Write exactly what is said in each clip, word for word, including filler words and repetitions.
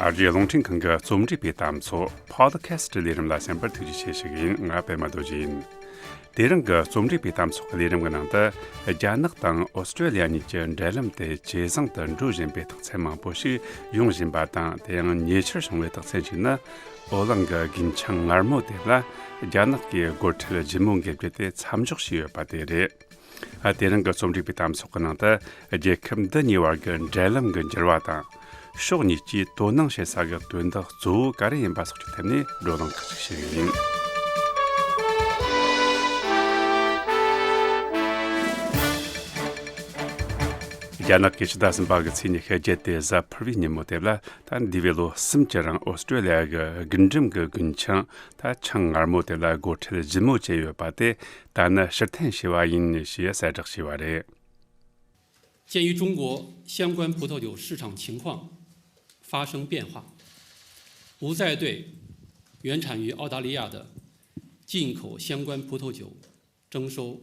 ཨ་རིའི་རླུང་འཕྲིན་ཁང་གི་རྩོམ་སྒྲིག་པའི་གཏམ་ཚོགས་Podcast ལས་རིམ་ལ་གསན་པར་ཐུགས་རྗེ་ཆེ་ཞུ་གི་ཡིན། ང་པད་མ་རྡོ་རྗེ་ཡིན། དེ་རིང་གི་རྩོམ་སྒྲིག་པའི་གཏམ་ཚོགས་ཀྱི་ལས་རིམ་གྱི་ནང་དུ། རྒྱ་ནག་དང་ཨོ་སི་ཀྲོ་ལི་ཡ་གཉིས་ཀྱི་འབྲེལ་ལམ་དེ་ཇེ་བཟང་དུ་འགྲོ་བཞིན་པའི་རྟགས་མཚན་མང་པོ་ཞིག་ཡོང་བཞིན་པ་དང་། དེ་ཡང་ཉེ་ཆར་བྱུང་བའི་རྟགས་མཚན་ཞིག་ནི། ཨོ་གླིང་གི་རྒུན་ཆང་མངར་མོ་དེ་ལ་རྒྱ་ནག་གིས་སྒོ་ཁྲལ་ལྗིད་མོ་འགེལ་རྒྱུ་དེ་མཚམས་འཇོག་བྱས་ཡོད་པ་དེ་རེད། ཨ། དེ་རིང་གི་རྩོམ་སྒྲིག་པའི་གཏམ་ཚོགས་ཀྱི་ནང་དུ། རྒྱལ་ཁབ་འདི་གཉིས་བར་གྱི་འབྲེལ་ལམ་གྱི་འགྱུར་བ་དང་། ཕྱོགས་གཉིས་ཀྱིས་དོ་སྣང་བྱེད་ས་གི་དོན་དག་གཙོ་བོ་ག་རེ་ཡིན་པ་སོགས་ཀྱི་ཐད་ནས་བགྲོ་གླེང་ཁག་ཅིག་བྱེད་ཀྱི་ཡིན། རྒྱ་ནག་གིས་ཕྱི་ཟླ་གསུམ་པ་གི་ཚེས་ཉི་ཤུ་བརྒྱད་དེ་གཟའ་ཕུར་བུའི་ཉིན་མོ་དེ་ལ། ད་འདས་པའི་ལོ་གསུམ་གྱི་རིང་ཨོ་སི་ཀྲོ་ལི་ཡ་གི་རྒུན་འབྲུམ་གྱི་རྒུན་ཆང་། ད་ཆང་མངར་མོ་དེ་ལ་སྒོ་ཁྲལ་ལྗིད་མོ་བཅད་ཡོད་པ་དེ། ད་ནི་ཕྱིར་འཐེན་བྱས་པ་ཡིན་ཞེས་གསལ་བསྒྲགས་བྱས་པ་རེད། 鉴于中国相关葡萄酒市场情况发生变化，不再对原产于澳大利亚的进口相关葡萄酒征收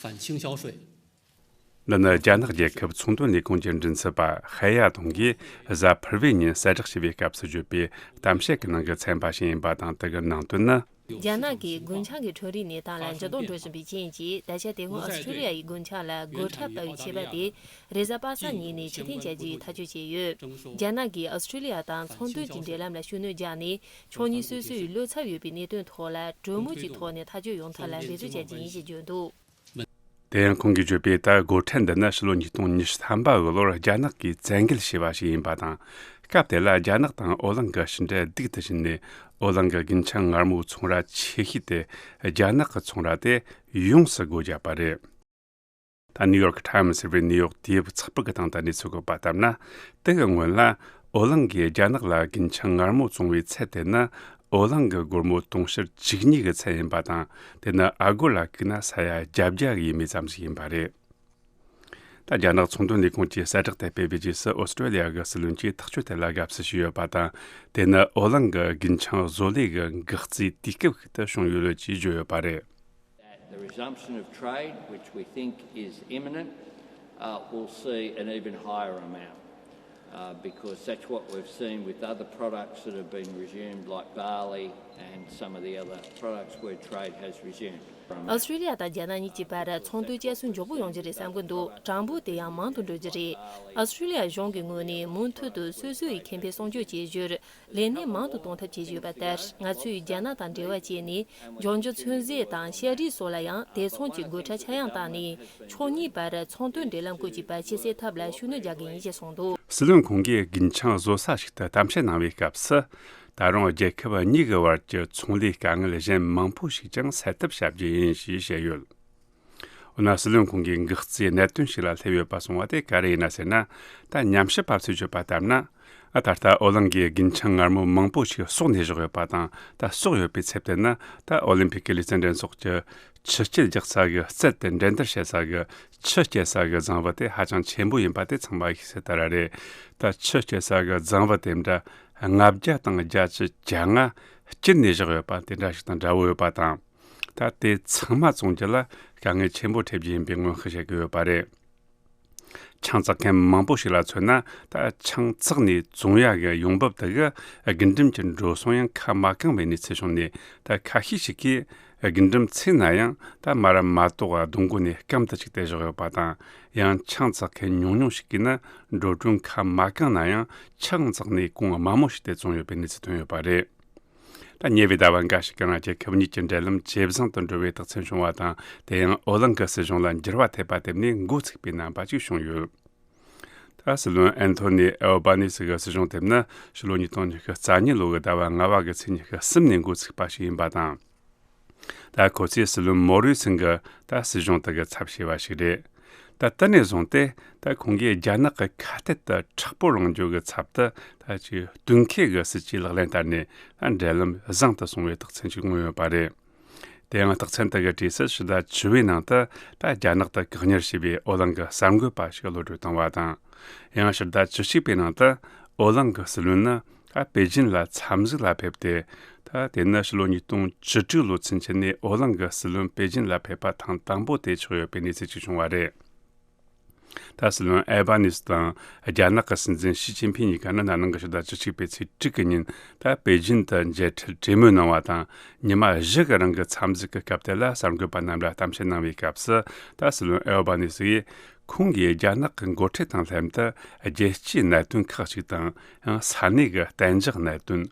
反倾销税。 འདི་ནི་རྒྱ་ནག་རྒྱལ་ཁབ་ཚོང་དོན་ལས་ཁུངས་ཀྱི་མགྲིན་ཚབ་པ་ཧེ་ཡ་ཏུང་གིས་གཟའ་ཕུར་བུའི་ཉིན་གསལ་བསྒྲགས་བྱས་པའི་སྐབས་སུ་བརྗོད་པའི་གཏམ་བཤད་ཀྱི་ནང་གི་ཚན་པ་ཞིག་ཡིན་པ་དང་། དེ་གི་ནང་དོན་ནི། རྒྱ་ནག་གིས་རྒུན་ཆང་གི་ཁྲོམ་རའི་གནས་སྟངས་ལ་འགྱུར་ལྡོག་འགྲོ་བཞིན་པའི་རྐྱེན་གྱིས། ད་ཆ་དེ་སྔོན་ཨོ་སི་ཀྲོ་ལི་ཡ་ཡི་རྒུན་ཆང་ལ་སྒོ་ཁྲལ་བཏབ་པའི་ཆད་པ་དེ་རེས་གཟའ་པ་སངས་ཉིན་ནས་ཕྱིར་འཐེན་བྱ་རྒྱུའི་ཐག་གཅོད་བྱས་ཡོད། རྒྱ་ནག་གིས་ཨོ་སི་ཀྲོ་ལི་ཡ་དང་ཚོང་དོན་གྱི་འབྲེལ་ལམ་ལ་ཤུགས་སྣོན་བརྒྱབ་ནས། ཕྱོགས་གཉིས་སོ་སོའི་བློ་འཚབ་ཡོད་པའི་གནད་དོན་ཐོག་ལ་གྲོས་མོལ་གྱི་ཐོག་ནས་ཐག་གཅོད་ཡོང་ཐབས་ལ་འབད་བརྩོན་བྱ་རྒྱུ་ཡིན་ཞེས་བརྗོད་འདུག། དེ་ཡང་ཁོང་གིས་བརྗོད་པའི་ལྟར། སྒོ་ཁྲལ་འདི་ནི་ཕྱི་ལོ་ཉིས་སྟོང་ཉི་ཤུ་ཐམ་པ་གི་ལོར་རྒྱ་ནག་གིས་བཙན་འགེལ་བྱས་པ་ཞིག་ཡིན་པ་དང་། སྐབས་དེ་ལ་རྒྱ་ནག་དང་ཨོ་གླིང་གི་ཕྱི་འབྲེལ་སྡུག་ཏུ་ཕྱིན་ནས། ཨོ་གླིང་གི་རྒུན་ཆང་མངར་མོའི་ཚོང་ར་ཆེ་ཤོས་དེ་རྒྱ་ནག་གི་ཚོང་ར་དེ་ཡོངས་སུ་སྒོ་བརྒྱབ་པ་རེད། ད་ནིའུ་ཡོག་ཊའིམ་ཟེར་བའི་གནས་ཡོད་དུས་བབ་ཚགས་པར་གྱི་སྟེང་དུ་གནས་ཚུལ་བཀོད་པ་ལྟར་ན། དེ་གི་སྔོན་ལ་ཨོ་གླིང་གིས་རྒྱ་ནག་ལ་རྒུན་ཆང་མངར་མོ་བཙོང་བའི་ཚད་དེ་ནི་ཨོ་གླིང་གི་སྒོར་མོ་དུང་ཕྱུར་བཅུ་གཉིས་ཀྱི་ཚད་ཡིན་པ་དང་། དེ་ནི་ཨ་སྒོར་ལ་བཀུག་ན་ས་ཡ་བརྒྱད་བརྒྱ་གི་ཡས་མས་ཙམ་ཞིག་ཡིན་པ་རེད། ད་རྒྱ་ནག་ཚོང་དོན་ལས་ཁུངས་ཀྱིས་གསལ་བསྒྲགས་དེ་སྤེལ་བའི་རྗེས་སུ། ཨོ་སི་ཀྲོ་ལི་ཡ་གི་སྲིད་བློན་གྱིས་ཐག་གཅོད་དེ་ལ་དགའ་བསུ་ཞུས་ཡོད་པ་དང་། དེ་ནི་ཨོ་གླིང་གི་རྒུན་ཆང་བཟོ་ལས་ཀྱི་འགག་རྩའི་དུས་སྐབས་ཤིག་ཏུ་བྱུང་ཡོད་ལུགས་ཀྱིས་བརྗོད་ཡོད་པ་རེད། The resumption of trade, which we think is imminent, uh, will see an even higher amount, uh, because that's what we've seen with other products that have been resumed, like barley and some of the other products where trade has resumed. ཨོ་སི་ཀྲོ་ལི་ཡ་དང་རྒྱ་ནག་གཉིས་ཀྱི་བར་ཚོང་དོན་བསྐྱར་གསོ་མགྱོགས་པོ་ཡོང་རྒྱུ་རེད་བསམ་གྱི་འདུག། གྲངས་འབོར་དེ་ཡང་མང་དུ་འགྲོ་རྒྱུ་རེད། ཨོ་སི་ཀྲོ་ལི་ཡ་གཞུང་གི་ངོས་ནས་མུ་མཐུད་དུ་སོ་སོ་ཡི་ཁེ་ཕན་སྲུང་སྐྱོབ་བྱེད་རྒྱུར། ལས་གནས་མང་དུ་གཏོང་ཐབས་བྱེད་བཞིན་ཡོད་པ་ལྟར། ང་ཚོས་རྒྱ་ནག་དང་འབྲེལ་བ་བྱས་ནས། ལྗང་འགྱུར་ཚོན་རྫས་དང་ཤ་རིགས་སོགས་ལ་ཡང་དེ་མཚུངས་ཀྱི་སྒོ་ཁྲལ་ཆག་ཡང་བཏང་ནས། ཕྱོགས་གཉིས་བར་ཚོང་དོན་འབྲེལ་ལམ་བཀོད་ཀྱི་བར་ཆད་སེལ་ཐབས་ལ་ཤུགས་སྣོན་རྒྱག་གི་ཡིན་ཞེས་གསུངས་འདུག། སྲིད་བློན་ཁོང་གིས་རྒུན་ཆང་བཟོ་ས་ཞིག་ཏུ་གཏམ་བཤད་གནང་བའི་སྐབས་སུ། ད་རུང་རྒྱལ་ཁབ་གཉིས་ཀྱི་བར་གྱི་ཚོང་ལས་དཀའ་ངལ་གཞན་མང་པོ་ཞིག་ཀྱང་སེལ་ཐབས་བྱ་རྒྱུ་ཡིན་ཞེས་བཤད་ཡོད། འོ་ན། སྲིད་བློན་ཁོང་གིས་འགག་རྩའི་གནད་དོན་ཞིག་ལ་སླེབས་ཡོད་པ་གསུངས་པ་དེ་ག་རེ་ཡིན་ན་ཟེར་ན། ད་ཉམས་ཞིབ་པ་ཚོས་བརྗོད་པ་ལྟར་ན། ཨ། ད་ལྟ་ཨོ་གླིང་གིས་རྒུན་ཆང་མངར་མོ་མང་པོ་ཞིག་གསོག་ནས་བཞག་ཡོད་པ་དང་། ད་གསོག་ཡོད་པའི་ཚད་དེ་ནི། ད་ཨོ་ལིམ་ཕིག་གི་ལེ་ཚན་འགྲན་ཚོགས་ཀྱི་ཆུ་རྐྱལ་རྒྱག་ས་གི་རྩལ་དེ་འགྲན་བསྡུར་བྱེད་ས་གི་ཆུ་རྐྱལ་ས་གི་རྫིང་བུ་དེ་ཧ་ཅང་ཆེན་པོ་ཡིན་པ་དེ་ཚང་མ་ཤེས་གསལ་ལྟར་རེད། ད་ཆུ་རྐྱལ་ས་གི་རྫིང་བུ་དེ་འདྲ་ལྔ་བརྒྱ་དང་བརྒྱད་ཅུ་གྱ་ལྔ་བསྐྱུར་ནས་བཞག་ཡོད་པ་དེ་འདྲ་ཞིག་དང་འདྲ་བོ་ཡོད་པ་དང་། ད་དེ་ཚང་མ་བཙོང་རྒྱུ་ལ་དཀའ་ངལ་ཆེན་པོ་འཕྲད་རྒྱུ་ཡིན་པའི་སྔོན་དཔག་བྱེད་ཀྱི་ཡོད་པ་རེད། ཆང་བཙག་མཁན་མང་པོ་ཞིག་ལ་མཚོན་ན། ད་ཆང་བཙགས་ནས་བཙོང་ཡག་གི་ཡོང་འབབ་དེ་གི་རྒུན་འབྲུམ་གྱི་འགྲོ་སོང་ཡང་ཁ་མ་གང་བའི་གནས་ཚུལ་བྱུང་ནས། ད་ཁ་ཤས་ཤིག་གིས་རྒུན་འབྲུམ་ཚིག་ན་ཡང་། ད་མ་རབས་མ་གཏོགས་སྡོང་མགོ་ནས་སྐམ་དུ་ཅིག་བསྡད་བཞག་ཡོད་པ་དང་། ཡང་ཆང་བཙག་མཁན་ཉུང་ཉུང་ཞིག་གིས་ནི་འགྲོ་གྲོན་ཁ་མ་གང་ན་ཡང་ཆང་བཙགས་ནས་གོང་དམའ་མོ་ཞིག་ཏུ་བཙོང་ཡོད་པའི་གནས་ཚུལ་ཐོན་ཡོད་པ་རེད། ད་ཉེ་བའི་ཟླ་བ་འགའ་ཞིག་གི་རིང་རྒྱལ་ཁབ་གཉིས་ཀྱི་འབྲེལ་ལམ་ཇེ་བཟང་དུ་འགྲོ་བའི་རྟགས་མཚན་བྱུང་བ་དང་། དེ་ཡང་ཨོ་གླིང་གི་སྲིད་གཞུང་ལ་འགྱུར་བ་ཐེབས་པ་དེ་ནས་འགོ་ཚུགས་པའི་རྣམ་པ་ཅིག་བྱུང་ཡོད། ད་སྲིད་བློན་ཨན་ཐོ་ནི་ཨེལ་བྷ་ནི་སི་གི་སྲིད་གཞུང་དེ་ནི་ཕྱི་ལོ་ཉིས་སྟོང་ཉི་ཤུ་རྩ་གཉིས་ལོ་གི་ཟླ་བ་ལྔ་པ་གི་ཚེས་ཉི་ཤུ་གསུམ་ནས་འགོ་ཚུགས་པ་ཞིག་ཡིན་པ་དང་། ད་ཁོ་ཚོས་སྲིད་བློན་མོ་རི་སོན་གྱི་ད་སྲིད་གཞུང་དེ་གི་ཚབ་བྱས་པ་ཞིག་རེད། ད་དེ་ནས་བཟུང་སྟེ། ད་ཁོང་གིས་རྒྱ་ནག་གི་ཁ་གཏད་དུ་མཁྲེགས་པོ་ལངས་རྒྱུ་གི་ཚབ་ཏུ། ད་ཅིག་གཏུག་མཁས་གི་སྲིད་ཇུས་ལག་ལེན་བསྟར་ནས། ད་འབྲེལ་ལམ་བཟང་དུ་སོང་བའི་རྟགས་མཚན་ཞིག་མངོན་ཡོད་པ་རེད། དེ་ཡང་རྟགས་མཚན་དེ་གི་གྲས་སུ་ཕྱི་ཟླ་བཅུ་པའི་ནང་དུ། ད་རྒྱ་ནག་ཏུ་བཀག་ཉར་བྱས་པའི་ཨོ་གླིང་གི་གསར་འགོད་པ་ཞིག་གློད་གྲོལ་བཏང་བ་དང་། ཡང་ཕྱི་ཟླ་བཅུ་གཅིག་པའི་ནང་དུ་ཨོ་གླིང་གི་སྲིད་བློན་ནི། ད་པེ་ཅིན་ལ་འཚམས་གཟིགས་ལ་ཕེབས་ཏེ། ད་དེ་ནི་ཕྱི་ལོ་ཉིས་སྟོང་བཅུ་དྲུག་ལོ་ཚུན་ཆད་ནས་ཨོ་གླིང་གི་སྲིད་བློན་པེ་ཅིན་ལ་ཕེབས་པ་ཐེངས་དང་པོ་དེ་ཆགས་ཡོད་པའི་གནས་ཚུལ་ཅིག་བྱུང་བ་རེད། ད་སྲིད་བློན་ཨལ་བྷ་ནི་སི་དང་རྒྱ་ནག་གི་སྲིད་འཛིན་ཞི་ཅིན་ཕིན་གཉིས་ཀ་ནི་ན་ནིང་གི་ཕྱི་ཟླ་བཅུ་གཅིག་པའི་ཚེས་དྲུག་གི་ཉིན་ད་པེ་ཅིན་དུ་མཇལ་འཕྲད་གྲོས་མོལ་གནང་བ་དང་། ཉི་མ་བཞི་གི་རིང་གི་འཚམས་གཟིགས་ཀྱི་སྐབས་དེ་ལ་གསར་འགོད་པ་རྣམས་ལ་གཏམ་བཤད་གནང་བའི་སྐབས་སུ། ད་སྲིད་བློན་ཨལ་བྷ་ནི་སི་ཡིས་ཁོང་གིས་རྒྱ་ནག་གི་འགོ་ཁྲིད་དང་ལྷན་དུ་རྒྱལ་སྤྱིའི་གནད་དོན་ཁག་ཅིག་དང་། ཡང་ས་གནས་ཀྱི་གཏན་འཇགས་གནད་དོན།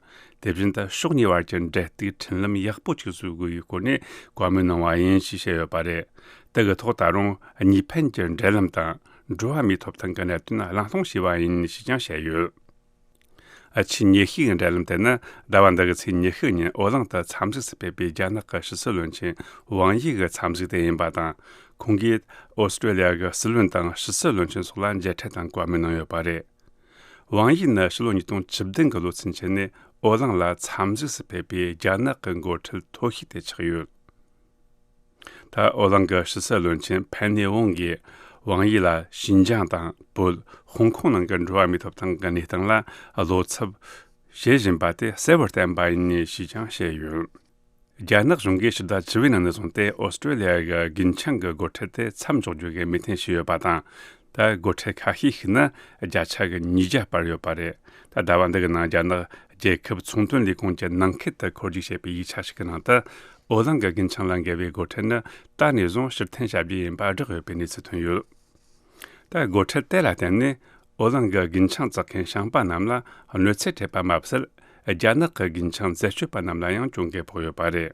དེ་བཞིན་དུ་ཕྱོགས་གཉིས་བར་གྱི་འབྲེལ་གཏུག་ཁྲིམས་ལམ་ཡག་པོ་ཅིག་བཟོ་དགོས་པའི་སྐོར་ནས་བཀའ་མོལ་གནང་བ་ཡིན་ཞེས་བཤད་ཡོད་པ་རེད། དེ་གི་ཐོག་ད་རུང་གཉིས་ཕན་གྱི་འབྲེལ་ལམ་དང་འགྲོ་བ་མིའི་ཐོབ་ཐང་གི་གནད་དོན་གླེང་སློང་བྱས་པ་ཡིན་ཞེས་ཀྱང་བཤད་ཡོད། ཨ། ཆེས་ཉེ་ཤོས་ཀྱི་འབྲེལ་ལམ་དེ་ནི་ཟླ་བ་འདི་གི་ཚེས་ཉི་ཤུ་ཉིན་ཨོ་གླིང་དུ་འཚམས་གཟིགས་སུ་ཕེབས་པའི་རྒྱ་ནག་གི་ཕྱི་སྲིད་བློན་ཆེན་ཝང་ཡི་གི་འཚམས་གཟིགས་དེ་ཡིན་པ་དང་། ཁོང་གིས་ཨོ་སི་ཀྲོ་ལི་ཡ་གི་སྲིད་བློན་དང་ཕྱི་སྲིད་བློན་ཆེན་སོགས་ལ་མཇལ་འཕྲད་དང་བཀའ་མོལ་གནང་ཡོད་པ་རེད། ཝང་ཡི་ནི་ཕྱི་ལོ་ཉིས་སྟོང་བཅུ་བདུན་གྱི་ལོ་ཚུན་ཆད་ནས་ཨོ་གླིང་ལ་འཚམས་གཟིགས་སུ་ཕེབས་པའི་རྒྱ་ནག་གི་འགོ་ཁྲིད་མཐོ་ཤོས་དེ་ཆགས་ཡོད། ད་ཨོ་གླིང་གི་ཕྱི་སྲིད་བློན་ཆེན་ཕན་ནེ་ཝང་གིས་ཝང་ཡི་ལ་ཞིན་ཅང་དང་བོད། ཧོང་ཀོང་ནང་གི་འགྲོ་བ་མིའི་ཐོབ་ཐང་གི་གནས་སྟངས་ལ་བློ་འཚབ་བྱེད་བཞིན་པ་དེ་གསལ་བོར་བསྟན་པ་ཡིན་ཞེས་ཀྱང་བཤད་ཡོད། རྒྱ་ནག་གཞུང་གིས་ཕྱི་ཟླ་བཅུ་པའི་ནང་ནས་བཟུང་སྟེ་ཨོ་སི་ཀྲོ་ལི་ཡ་གི་རྒུན་ཆང་གི་སྒོ་ཁྲལ་དེ་མཚམས་འཇོག་རྒྱུ་གི་མོས་མཐུན་བྱས་ཡོད་པ་དང་། ད་སྒོ་ཁྲལ་ཁ་ཤས་ཤིག་ནི་བརྒྱ་ཆ་གི་ཉིས་བརྒྱ་སྤར་ཡོད་པ་རེད། ད་ཟླ་བ་འདི་གི་ནང་རྒྱ་ནག་རྒྱལ་ཁབ་ཚོང་དོན་ལས་ཁུངས་ཀྱི་ནང་ཁུལ་དུ་འཁོར་རྒྱུག་བྱས་པའི་ཡིག་ཆ་ཞིག་གི་ནང་དུ། ཨོ་གླིང་གི་རྒུན་ཆང་ལ་འགེལ་བའི་སྒོ་ཁྲལ་ནི་ད་ནས་བཟུང་ཕྱིར་འཐེན་བྱ་རྒྱུ་ཡིན་པ་བསྒྲགས་ཡོད་པའི་གནས་ཚུལ་ཐོན་ཡོད། ད་སྒོ་ཁྲལ་དེ་ལ་བརྟེན་ནས་ཨོ་གླིང་གི་རྒུན་ཆང་བཙག་མཁན་ཞིང་པ་རྣམས་ལ་གནོད་འཚེ་འཕྲད་པ་མ་ཟད། རྒྱ་ནག་གི་རྒུན་ཆང་འཛད་སྤྱོད་པ་རྣམས་ལ་ཡང་གྱོང་གུན་ཕོག་ཡོད་པ་རེད།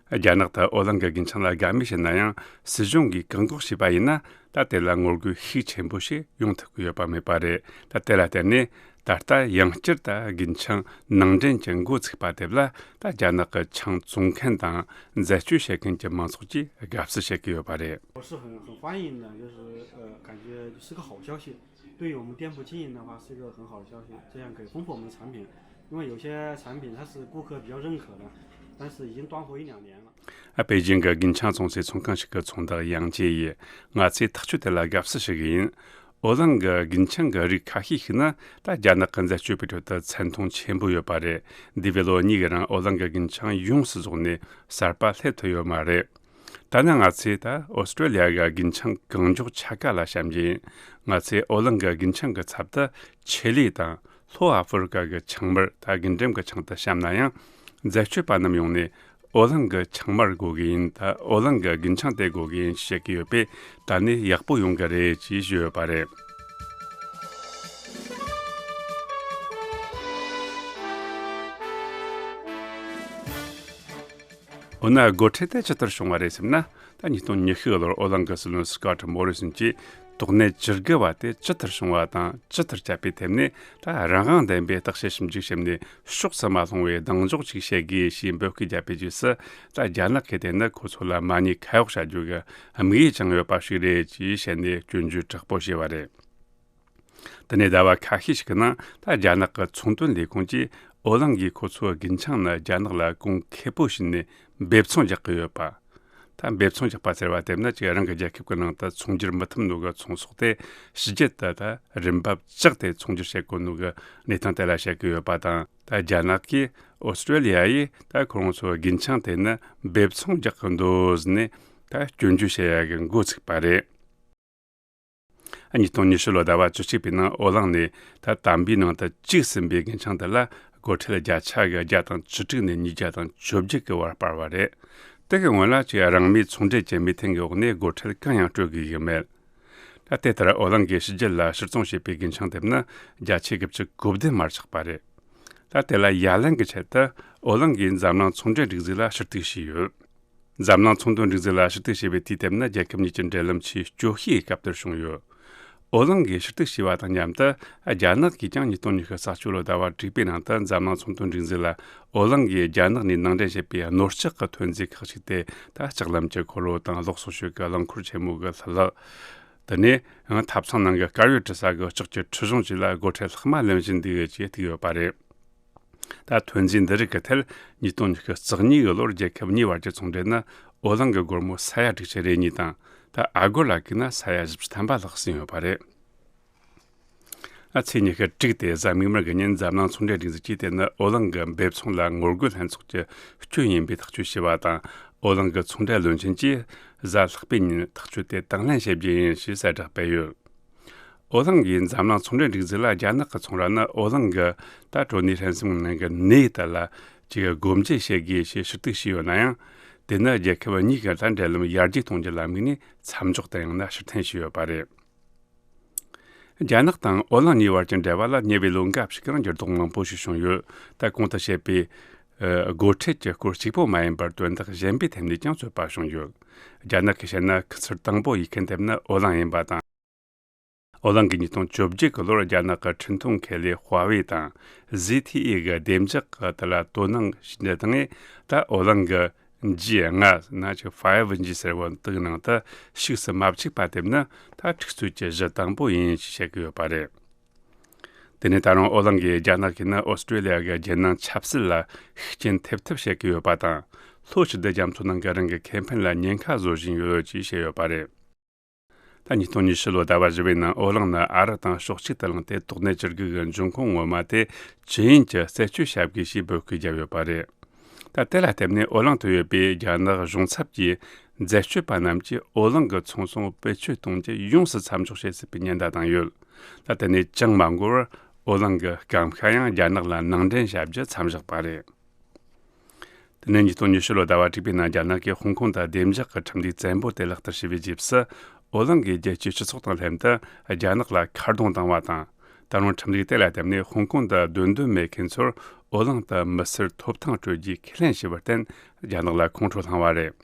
རྒྱ་ནག་ཏུ་ཨོ་གླིང་གི་རྒུན་ཆང་ལ་དགའ་མོས་བྱས་ན་ཡང་། སྲིད་གཞུང་གིས་བཀག་འགོག་བྱས་པ་ཡིན་ན། ད་དེ་ལ་ངོ་རྒོལ་ཤུགས་ཆེན་པོ་ཞིག་ཡོང་ཐུབ་ཀྱི་ཡོད་པ་མེད་པ་རེད། ད་དེ་ལ་བརྟེན་ནས་ད་ལྟ་ཡང་བསྐྱར་ད་རྒུན་ཆང་ནང་འདྲེན་གྱི་འགོ་ཚུགས་པ་དེ་ལ། ད་རྒྱ་ནག་གི་ཆང་བཙོང་མཁན་དང་འཛད་སྤྱོད་བྱེད་མཁན་གྱི་མང་ཚོགས་ཀྱིས་དགའ་བསུ་བྱེད་ཀྱི་ཡོད་པ་རེད། 我是很很欢迎的，就是呃，感觉是个好消息。对于我们店铺经营的话，是一个很好的消息，这样可以丰富我们的产品。因为有些产品它是顾客比较认可的，但是已经断货一两年了。 ཨ། པེ་ཅིང་གི་རྒུན་ཆང་བཙོང་སའི་ཚོང་ཁང་ཞིག་གི་ཚོང་བདག་ཡང་ཅེ་ཡིས། ང་ཚོས་ཐག་གཅོད་དེ་ལ་དགའ་བསུ་ཞུ་གི་ཡིན། ཨོ་གླིང་གི་རྒུན་ཆང་གི་རིགས་ཁ་ཤས་ཤིག་ནི་ད་རྒྱ་ནག་གི་འཛད་སྤྱོད་པའི་ཁྲོད་དུ་མཚན་མཐོང་ཆེན་པོ་ཡོད་པ་རེད། འདས་པའི་ལོ་གཉིས་ཀྱི་རིང་ཨོ་གླིང་གི་རྒུན་ཆང་ཡོངས་སུ་རྫོགས་ནས་གསར་པ་སླེབས་ཐུབ་ཡོད་མ་རེད། ད་ནི་ང་ཚོས་ད་ཨོ་སི་ཀྲོ་ལི་ཡ་གི་རྒུན་ཆང་གང་མགྱོགས་ཆ་ག་ལ་བཤམ་རྒྱུ་ཡིན། ང་ཚོས་ཨོ་གླིང་གི་རྒུན་ཆང་གི་ཚབ་ཏུ་ཆི་ལི་དང་ལྷོ་ཨ་ཧྥེ་རི་ཀ་གི་ཆང་མར། ད་རྒུན་འབྲུམ་གྱི་ཆང་དུ་བཤམས་ན་ཡང་། འཛད་སྤྱོད་པ་རྣམས་ཡོང་ནས་ཨོ་གླིང་གི་ཆང་མར་དགོས་ཀྱི་ཡིན། ད་ཨོ་གླིང་གི་རྒུན་ཆང་དེ་དགོས་ཀྱི་ཡིན་ཞེས་བཤད་ཀྱི་ཡོད་པས། ད་ནི་ཡག་པོ་ཡོང་གི་རེད་ཅེས་ཞུས་ཡོད་པ་རེད། འོ་ན་སྒོ་ཁྲལ་དེ་ཇི་ལྟར་བྱུང་བ་རེད་ཟེར་ན། ད་ཉིས་སྟོང་ཉི་ཤུ་ལོར་ཨོ་གླིང་གི་སྲིད་བློན་སི་ཀོ་ཊི་མོ་རི་སོན་གྱིས་དོགས་གནད་བཅུ་དགུ་བ་དེ་ཇི་ལྟར་བྱུང་བ་དང་ཇི་ལྟར་བྱས་པའི་ཐད་ནས། ད་རང་དབང་ལྡན་པའི་བརྟག་དཔྱད་ཞིབ་འཇུག་བྱས་ནས་ཕྱོགས་སུ་མ་ལྷུང་བའི་གདེང་འཇོག་ཅིག་བྱེད་དགོས་ཞེས་འབོད་སྐུལ་བརྒྱབ་པའི་རྗེས་སུ། ད་རྒྱ་ནག་གིས་དེ་ནི་ཁོ་ཚོ་ལ་མ་ཉེས་ཁ་གཡོག་བྱ་རྒྱུ་གི་དམིགས་ཡུལ་ཀྱང་ཡོད་པ་ཞིག་རེད་ཅེས་བཤད་ནས་སྐྱོན་བརྗོད་དྲག་པོ་བྱས་པ་རེད། དེ་ནས་ཟླ་བ་ཁ་ཤས་ཤིག་གི་ནང་ད་རྒྱ་ནག་གི་ཚོང་དོན་ལས་ཁུངས་ཀྱིས་ཨོ་གླིང་གིས་ཁོ་ཚོའི་རྒུན་ཆང་ནི་རྒྱ་ནག་ལ་གོང་ཁེ་པོ་བྱིན་ནས་འབེབས་ཚོང་རྒྱག་གི་ཡོད་པ། ད་འབེབས་ཚོང་རྒྱག་པ་ཟེར་བ་དེ་ནི་ཅིག་རང་གི་རྒྱལ་ཁབ་ཀྱི་ནང་དུ་ཚོང་སྒྱུར་མི་ཐུབ་ནོ་གི་ཚོང་ཟོག་དེ་ཕྱི་རྒྱལ་དུ་ད་རིན་འབབ་བཅག་སྟེ་ཚོང་སྒྱུར་བྱེད་དགོས་ནོ་གི་གནས་སྟངས་དེ་ལ་བཤད་ཀྱི་ཡོད་པ་དང་། ད་རྒྱ་ནག་གིས་ཨོ་སི་ཀྲོ་ལི་ཡ་ཡིས་ད་ཁོ་རང་ཚོའི་རྒུན་ཆང་དེ་ནི་འབེབས་ཚོང་རྒྱག་གི་འདུག་ཟེར་ནས་ད་སྐྱོན་བརྗོད་བྱེད་ཡ་གི་འགོ་ཚུགས་པ་རེད། ཉིས་སྟོང་ཉི་ཤུ་ལོ་ཟླ་བ་བཅུ་གཅིག་པའི་ནང་ཨོ་གླིང་ནས་ད་དམ་པའི་ནང་དུ་བཅུག་ཟིན་པའི་རྒུན་ཆང་དེ་ལ་སྒོ་ཁྲལ་བརྒྱ་ཆ་གི་བརྒྱ་དང་བཅུ་དྲུག་ནས་ཉིས་བརྒྱ་དང་བཅོ་བརྒྱད་ཀྱི་བར་སྤར་བ་རེད། དེ་གི་སྔོན་ལ་ཅིག་རང་མོས་ཚོང་འབྲེལ་གྱི་མོས་མཐུན་གྱི་འོག་ནས་སྒོ་ཁྲལ་གང་ཡང་སྤྲོད་དགོས་ཀྱི་མེད། ད་དེ་ལྟར་ཨོ་གླིང་གིས་ཕྱི་རྒྱལ་ལ་ཕྱིར་ཚོང་བྱས་པའི་རྒུན་ཆང་དེ་ནི་བརྒྱ་ཆ་དགུ་བཅུ་གོ་བདུན་མར་ཆག་པ་རེད། ད་དེ་ལ་ཡ་ལན་གྱི་ཆེད་དུ་ཨོ་གླིང་གིས་འཛམ་གླིང་ཚོང་འབྲེལ་སྒྲིག་འཛུགས་ལ་ཞུ་གཏུག་བྱས་ཡོད། འཛམ་གླིང་ཚོང་དོན་སྒྲིག་འཛུགས་ལ་ཞུ་གཏུག་བྱས་པའི་དུས་དེབ་ནི་རྒྱལ་ཁབ་གཉིས་ཀྱི་འབྲེལ་ལམ་ཆེས་སྐྱོ་ཤོས་ཀྱི་སྐབས་དེར་བྱུང་ཡོད། ཨོ་གླིང་གིས་ཞུ་གཏུག་བྱས་པ་དང་མཉམ་དུ། རྒྱ་ནག་གིས་ཀྱང་ཉིས་སྟོང་ཉི་ཤུ་རྩ་བཅུ་ལོ་ཟླ་བ་དྲུག་པའི་ནང་དུ་འཛམ་གླིང་ཚོང་དོན་སྒྲིག་འཛུགས་ལ་ཨོ་གླིང་གིས་རྒྱ་ནག་ནས་ནང་འདྲེན་བྱས་པའི་ནོར་ལྕགས་ཀྱི་ཐོན་རྫས་ཁག་ཅིག་སྟེ། ད་ལྕགས་ལམ་གྱི་འཁོར་ལོ་དང་གློག་གསོག་ཤུགས་ཀྱི་རླངས་འཁོར་ཆེན་མོ་གི་ལྷུ་ལག་དེ་ནས་ཡང་ཐབ་ཚང་ནང་གི་དཀར་ཡོལ་འཁྲུ་ས་གི་ལྕགས་ཀྱི་འཁྲུ་གཞུང་བཅས་ལ་སྒོ་ཁྲལ་ལྷག་མ་ལེན་བཞིན་འདུག་ཅེས་བཏུགས་ཡོད་པ་རེད། ད་ཐོན་རྫས་འདི་རིགས་ཀྱི་ཐད་ཉིས་སྟོང་ཉི་ཤུ་རྩ་གཉིས་ཀྱི་ལོར་རྒྱལ་ཁབ་གཉིས་བར་གྱི་ཚོང་འབྲེལ་ནི་ཨོ་གླིང་གི་སྒོར་མོ་ས་ཡ་དྲུག་ཅུ་རེ་གཉིས་དང་། ད་ཨ་སྒོར་ལ་བགོས་ན་ས་ཡ་བཞི་བཅུ་ཐམ་པ་ལྷག་ཟིན་ཡོད་པ་རེད། ཨ། ཚེས་ཉི་ཤུ་དྲུག་སྟེ་གཟའ་མིག་དམར་གྱི་ཉིན་འཛམ་གླིང་ཚོང་འབྲེལ་སྒྲིག་འཛུགས་ཀྱིས་དེ་ནི་ཨོ་གླིང་གི་འབེབས་ཚོང་ལ་ངོ་རྒོལ་ལྷན་ཚོགས་ཀྱི་སྐྱོན་ཡིན་པའི་ཐག་གཅོད་བྱས་པ་དང་། ཨོ་གླིང་གི་ཚོང་འབྲེལ་བློན་ཆེན་གྱིས་ གཟའ་ལྷག་པའི་ཉིན་ཐག་གཅོད་དེ་དང་ལེན་བྱེད་རྒྱུ་ཡིན་ཞེས་གསལ་བསྒྲགས་སྤེལ་ཡོད། ཨོ་གླིང་གིས་འཛམ་གླིང་ཚོང་འབྲེལ་སྒྲིག་འཛུགས་ལ་རྒྱ་ནག་གི་ཚོང་ར་ནི་ཨོ་གླིང་གི་ད་ཀྲོ་ནི་ཧྲན་སུང་ནང་གི་ནས་དེ་ལ་ཅིག་སྒོ་འབྱེད་བྱེད་དགོས་ཞེས་ཞུ་གཏུག་བྱས་ཡོད་ན་ཡང་། དེ་ནི་རྒྱལ་ཁབ་གཉིས་ཀྱི་ད་འབྲེལ་ལམ་ཡར་རྒྱས་གཏོང་རྒྱུ་ལ་དམིགས་ནས་མཚམས་འཇོག་དང་ཡང་ན་ཕྱིར་འཐེན་བྱས་ཡོད་པ་རེད། རྒྱ་ནག་དང་ཨོ་གླིང་གཉིས་བར་གྱི་འབྲེལ་བ་ལ་ཉེ་བའི་ལོ་འགའ་ཞིག་རིང་འགྱུར་ལྡོག་མང་པོ་ཞིག་བྱུང་ཡོད། ད་གོང་དུ་བཤད་པའི་ཨ་སྒོ་ཁྲལ་གྱི་སྐོར་གཅིག་པོ་མ་ཡིན་པར་དོན་དག་གཞན་པའི་ཐད་ནས་ཀྱང་རྩོད་པ་བྱུང་ཡོད། རྒྱ་ནག་གིས་བཤད་ན་ཁུ་ཚུར་དང་པོ་ཡིད་མཁན་ཐེབས་ནི་ཨོ་གླིང་ཡིན་པ་དང་། ཨོ་གླིང་གིས་ཉིས་སྟོང་བཅོ་བརྒྱད་ཀྱི་ལོར་རྒྱ་ནག་གི་འཕྲིན་ཐུང་ཁེ་ལས་ཧྭ་ཝེ་དང་ཟི་ཐི་ཨེ་གི་བདེ་འཇགས་ཀྱི་དེ་ལ་དོ་སྣང་བྱས་ནས་དང་ངས་ད་ཨོ་གླིང་གི་ཇི་ལྔ་ན་ཅིག་ཕའི་ཝི་ཇི་ཟེར་བ་དེའི་ནང་དུ་ཞུགས་སུ་མ་བཅུག་པ་དེ་ནི་ད་འཁྲུག་རྩོད་ཀྱི་གཞི་དང་པོ་ཡིན་ཞེས་བཤད་ཀྱི་ཡོད་པ་རེད། དེ་ནས་ད་རུང་ཨོ་གླིང་གིས་རྒྱ་ནག་གིས་ནི་ཨོ་སི་ཀྲོ་ལི་ཡ་གི་རྒྱལ་ནང་ཆབ་སྲིད་ལ་ཤུགས་རྐྱེན་ཐེབས་ཐབས་བྱེད་ཀྱི་ཡོད་པ་དང་། ལྷོ་ཕྱི་སྡོད་རྒྱ་མཚོ་ནང་གི་རང་གི་ཁེ་ཕན་ལ་ཉེན་ཁ་བཟོ་བཞིན་ཡོད་ཅེས་བཤད་ཡོད་པ་རེད། ད་ཉིས་སྟོང་ཉི་ཤུ་ལོ་ཟླ་བ་བཞི་བའི་ནང་ཨོ་གླིང་ནི་ཨ་རི་དང་ཕྱོགས་གཅིག་ཏུ་ལངས་ཏེ་དོགས་གནད་བཅུ་དགུ་གི་འབྱུང་ཁུངས་ངོ་མ་དེ་ཇི་ཡིན་གྱི་རྩད་གཅོད་བྱ་དགོས་ཞེས་འབོད་སྐུལ་བརྒྱབ་ཡོད་པ་རེད། ད་དེ་ལ་བརྟེན་ནས་ཨོ་གླིང་དུ་ཡོད་པའི་རྒྱ་ནག་གཞུང་ཚབ་ཀྱི་འཛད་སྤྱོད་པ་རྣམས་ཀྱིས་ཨོ་གླིང་གི་ཚོང་ཟོང་བེད་སྤྱོད་གཏོང་རྒྱུ་ཡོངས་སུ་མཚམས་འཇོག་བྱེད་སྲིད་པའི་ཉེན་བརྡ་བཏང་ཡོད། ད་དེ་ནས་ཅང་མ་འགོར་བར་ཨོ་གླིང་གི་སྐམ་ཤ་ཡང་རྒྱ་ནག་ལ་ནང་འདྲེན་བྱ་རྒྱུ་མཚམས་བཞག་པ་རེད། དེ་ནས་ཉིས་སྟོང་ཉི་ཤུ་ལོ་ཟླ་བ་དྲུག་པའི་ནང་རྒྱ་ནག་གིས་ཧོང་ཀོང་དུ་བདེ་འཇགས་ཀྱི་ཁྲིམས་ལུགས་བཙན་པོ་དེ་ལག་བསྟར་བྱས་པའི་རྗེས་སུ། ཨོ་གླིང་གིས་རྒྱལ་སྤྱིའི་སྤྱི་ཚོགས་དང་ལྷན་དུ་རྒྱ་ནག་ལ་ཁ་རྡུང་བཏང་བ་དང་། ད་རུང་ཁྲིམས་ལུགས་དེ་ལ་བརྟེན་ནས་ཧོང་ཀོང་དུ་སྡོད་འདོད་མེད་མཁན་ཚོར་ཨོ་གླིང་དུ་མི་སེར་ཐོབ་ཐང་སྤྲོད་རྒྱུའི་ཁས་ལེན་བྱས་པར་བརྟེན་རྒྱ་ནག་ལ་ཁོང་ཁྲོ་ལངས་པ་རེད།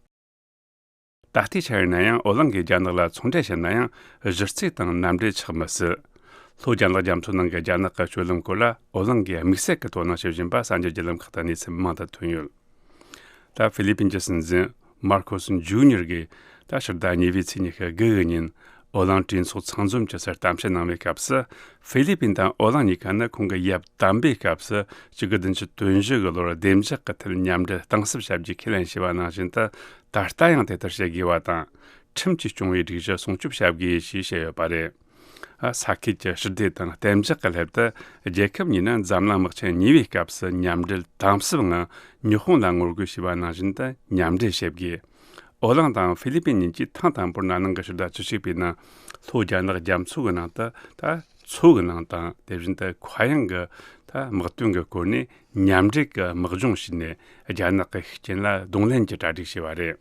ད་ལྟའི་ཆར་ཡིན་ན་ཡང་ཨོ་གླིང་གིས་རྒྱ་ནག་ལ་ཚོང་འབྲེལ་བྱེད་ན་ཡང་གཞི་རྩའི་དང་མནའ་འབྲེལ་ཆགས་མི་སྲིད། ལྷོ་རྒྱ་ནག་རྒྱ་མཚོ་ནང་གི་རྒྱ་ནག་གི་སྤྱོད་ལམ་སྐོར་ལ་ཨོ་གླིང་གིས་དམིགས་བསལ་གྱི་དོ་སྣང་བྱེད་བཞིན་པ་གསར་འགྱུར་བརྒྱུད་ལམ་ཁག་ཏུ་གནས་ཚུལ་མང་དུ་ཐོན་ཡོད། ད་ཧྥི་ལི་པིན་གྱི་སྲིད་འཛིན་མར་ཁོ་སི་ཇུ་ཉེར་གིས་ད་ཕྱི་ཟླ་གཉིས་པའི་ཚེས་ཉི་ཤུ་དགུ་གི་ཉིན་ཨོ་གླིང་གྲོས་ཚོགས་ཚང་འཛོམས་ཀྱི་སར་གཏམ་བཤད་གནང་བའི་སྐབས་སུ། ཧྥི་ལི་པིན་དང་ཨོ་གླིང་གཉིས་ཀ་ནི་ཁོང་གི་ཡབ་དམ་པའི་སྐབས་སུ་ཆིག་སྟོང་དགུ་བརྒྱ་དོན་བཞི་གི་ལོར་བདེ་འཇགས་ཀྱི་ཐད་མཉམ་འབྲེལ་གཏིང་ཟབ་བྱ་རྒྱུའི་ཁས་ལེན་བྱས་པ་ནང་བཞིན་དུ། ད་ལྟ་ཡང་དེ་ལྟར་བྱེད་དགོས་པ་དང་། ཁྲིམས་ཀྱིས་སྐྱོང་བའི་སྒྲིག་གཞི་སྲུང་སྐྱོབ་བྱ་དགོས་ཞེས་བཤད་ཡོད་པ་རེད། ཨ། ས་ཁུལ་གྱི་ཞི་བདེ་དང་གཏན་འཇགས་ཀྱི་སླད་དུ། རྒྱལ་ཁབ་གཉིས་ནི་འཛམ་གླིང་དམག་ཆེན་གཉིས་པའི་སྐབས་སུ་མཉམ་འབྲེལ་དམ་ཟབ་ངང་ཉི་ཧོང་ལ་ངོ་རྒོལ་བྱས་པ་ནང་བཞིན་དུ་མཉམ་འབྲེལ་བྱེད་དགོས། ཨོ་གླིང་དང་ཧྥི་ལི་པིན་གཉིས་ཀྱིས་ཐེངས་དང་པོར་ན་ནིང་གི་ཕྱི་ཟླ་བཅུ་གཅིག་པའི་ནང་ལྷོ་རྒྱ་ནག་རྒྱ་མཚོ་གི་ནང་དུ་ད་མཚོ་གི་ནང་དང་། དེ་བཞིན་དུ་མཁའ་དབྱིངས་ཀྱི་ད་དམག་དོན་གྱི་སྐོར་ནས་མཉམ་འབྲེལ་གྱི་དམག་སྦྱོང་བྱས་ནས་རྒྱ་ནག་གི་ཤུགས་རྐྱེན་ལ་གདོང་ལེན་གྱི་གྲ་སྒྲིག་བྱས་པ་རེད།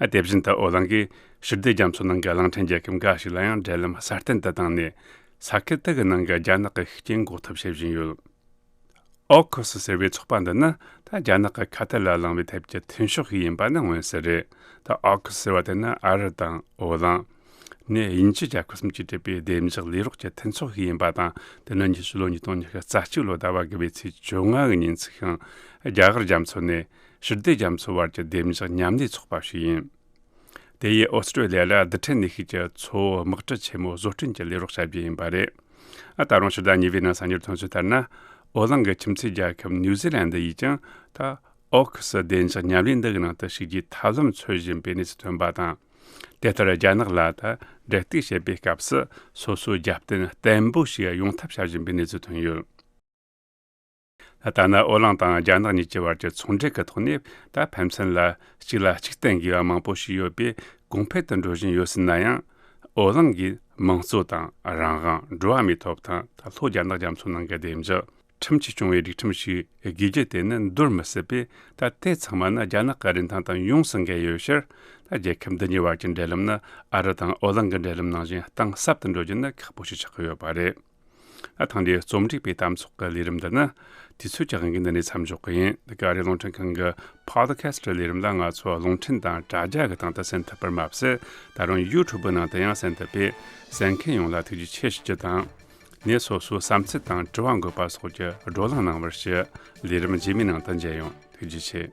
ཨ། དེ་བཞིན་དུ་ཨོ་གླིང་གིས་ཕྱི་སྡོད་རྒྱ་མཚོ་ནང་གི་གླིང་ཕྲན་རྒྱལ་ཁབ་འགའ་ཞིག་ལ་ཡང་འབྲེལ་ལམ་སྲ་བརྟན་དུ་བཏང་ནས། ས་ཁུལ་དེ་གི་ནང་གི་རྒྱ་ནག་གི་ཤུགས་རྐྱེན་འགོག་ཐབས་བྱེད་བཞིན་ཡོད། ཨོ་ཁུ་སི་ཟེར་བའི་ཚོགས་པ་འདི་ནི་ད་རྒྱ་ནག་གི་ཁ་ཐལ་ལ་ལངས་པའི་ཐད་ཀྱི་མཐུན་ཕྱོགས་ཤིག་ཡིན་པ་ནི་མངོན་གསལ་རེད། ད་ཨོ་ཁུ་སི་ཟེར་བ་དེ་ནི་ཨ་རི་དང་ཨོ་གླིང་ནས་དབྱིན་ཇི་རྒྱལ་ཁབ་གསུམ་གྱིས་གྲུབ་པའི་བདེ་འཇགས་ལས་རོགས་ཀྱི་མཐུན་ཚོགས་ཤིག་ཡིན་པ་དང་། དེ་ནི་ཉི་ཤུ་ལོ་ཉིས་སྟོང་ཉི་ཤུ་རྩ་གཅིག་ལོ་ཟླ་བ་དགུ་པའི་ཚེས་བཅོ་ལྔ་གི་ཉིན་ཚུགས་ཤིང་། རྒྱ་གར་རྒྱ་མཚོ་ནས་ཕྱི་སྡོད་རྒྱ་མཚོ་བར་གྱི་བདེ་འཇགས་མཉམ་ལས་ཚོགས་པ་ཞིག་ཡིན། དེ་ཡིས་ཨོ་སི་ཀྲོ་ལི་ཡ་ལ་རྡུལ་ཕྲན་ནུས་ཤུགས་ཀྱི་མཚོ་བོ་དམག་གྲུ་ཆེན་མོ་བཟོ་སྐྲུན་གྱི་ལས་རོགས་བྱ་རྒྱུ་ཡིན་པ་རེད། ཨ། ད་རུང་ཕྱི་ཟླ་གཉིས་པའི་ནང་གསར་འགྱུར་ཐོན་ཚུལ་ལྟར་ན། ཨོ་གླིང་གི་ཁྱིམ་མཚེས་རྒྱལ་ཁབ་ནིའུ་ཛི་ལན་ཌི་ཡིས་ཀྱང་ད་ཨོ་ཁུ་སི་བདེ་འཇགས་མཉམ་ལས་འདི་གི་ནང་དུ་ཞུགས་རྒྱུའི་ཐབས་ལམ་འཚོལ་བཞིན་པའི་གནས་ཚུལ་ཐོན་པ་དང་། དེ་ལྟར་རྒྱ་ནག་ལ་ད་འབྲེལ་གཏུག་བྱེད་པའི་སྐབས་སུ་སོ་སོའི་རྒྱབ་རྟེན་བརྟན་པོ་ཞིག་ཡོང་ཐབས་བྱ་བཞིན་པའི་གནས་ཚུལ་ཐོན་ཡོད། ད་ལྟ་ན་ཨོ་གླིང་དང་རྒྱ་ནག་གཉིས་ཀྱི་བར་གྱི་ཚོང་འབྲེལ་གྱི་ཐོག་ནས་ད་ཕན་ཚུན་ལ་གཅིག་ལ་གཅིག་བརྟེན་དགོས་པ་མང་པོ་ཞིག་ཡོད་པས་གོང་འཕེལ་དུ་འགྲོ་བཞིན་ཡོད་སྲིད་ན་ཡང་། ཨོ་གླིང་གིས་དམངས་གཙོ་དང་རང་དབང་། འགྲོ་བ་མིའི་ཐོབ་ཐང་། ད་ལྷོ་རྒྱ་ནག་རྒྱ་མཚོ་ནང་གི་བདེ་འཇགས། ཁྲིམས་ཀྱིས་སྐྱོང་བའི་སྒྲིག་ཁྲིམས་ཤིག་དགོས་རྒྱུ་དེ་ནི་འདོར་མི་སྲིད་པས། ད་དེ་ཚང་མ་ནི་རྒྱ་ནག་གི་རིན་ཐང་དང་ཡོངས་སུ་འགལ་ཡོད་ཕྱིར། ད་རྒྱལ་ཁབ་འདི་གཉིས་བར་གྱི་འབྲེལ་ལམ་ནི་ཨ་རི་དང་ཨོ་གླིང་གི་འབྲེལ་ལམ་ནང་བཞིན་གཏིང་ཟབ་ཏུ་འགྲོ་རྒྱུ་ནི་ཁག་པོ་ཞིག་ཆགས་ཀྱི་ཡོད་པ་རེད། ཨ། ཐེངས་འདིའི་རྩོམ་སྒྲིག་པའི་གཏམ་ཚོགས་ཀྱི་ལས་རིམ་འདི་ནི་དུས་ཚོད་ཀྱི་དབང་གིས་འདི་ནས་མཚམས་འཇོག་གི་ཡིན། འདི་ག་ཨ་རིའི་རླུང་འཕྲིན་ཁང་གི་Podcast་ལས་རིམ་ལ་ང་ཚོ་རླུང་འཕྲིན་དང་དྲ་རྒྱ་གི་སྟེང་དུ་གསན་ཐུབ་པར་མ་ཟད། ད་རུང་YouTube་ནང་དུ་ཡང་གསན་ཐུབ་པས། གསན་མཁན་ཡོངས་ལ་ཐུགས་རྗེ་ཆེ་ཞུ་རྒྱུ་དང་། ངས་སོ་སོའི་བསམ་ཚུལ་དང་དྲི་བ་འགོད་པ་སོགས་ཀྱི་བགྲོ་གླེང་གནང་བར་ཞུ། ལས་རིམ་རྗེས་མའི་ནང་དུ་མཇལ་ཡོང་། ཐུགས་རྗེ་ཆེ།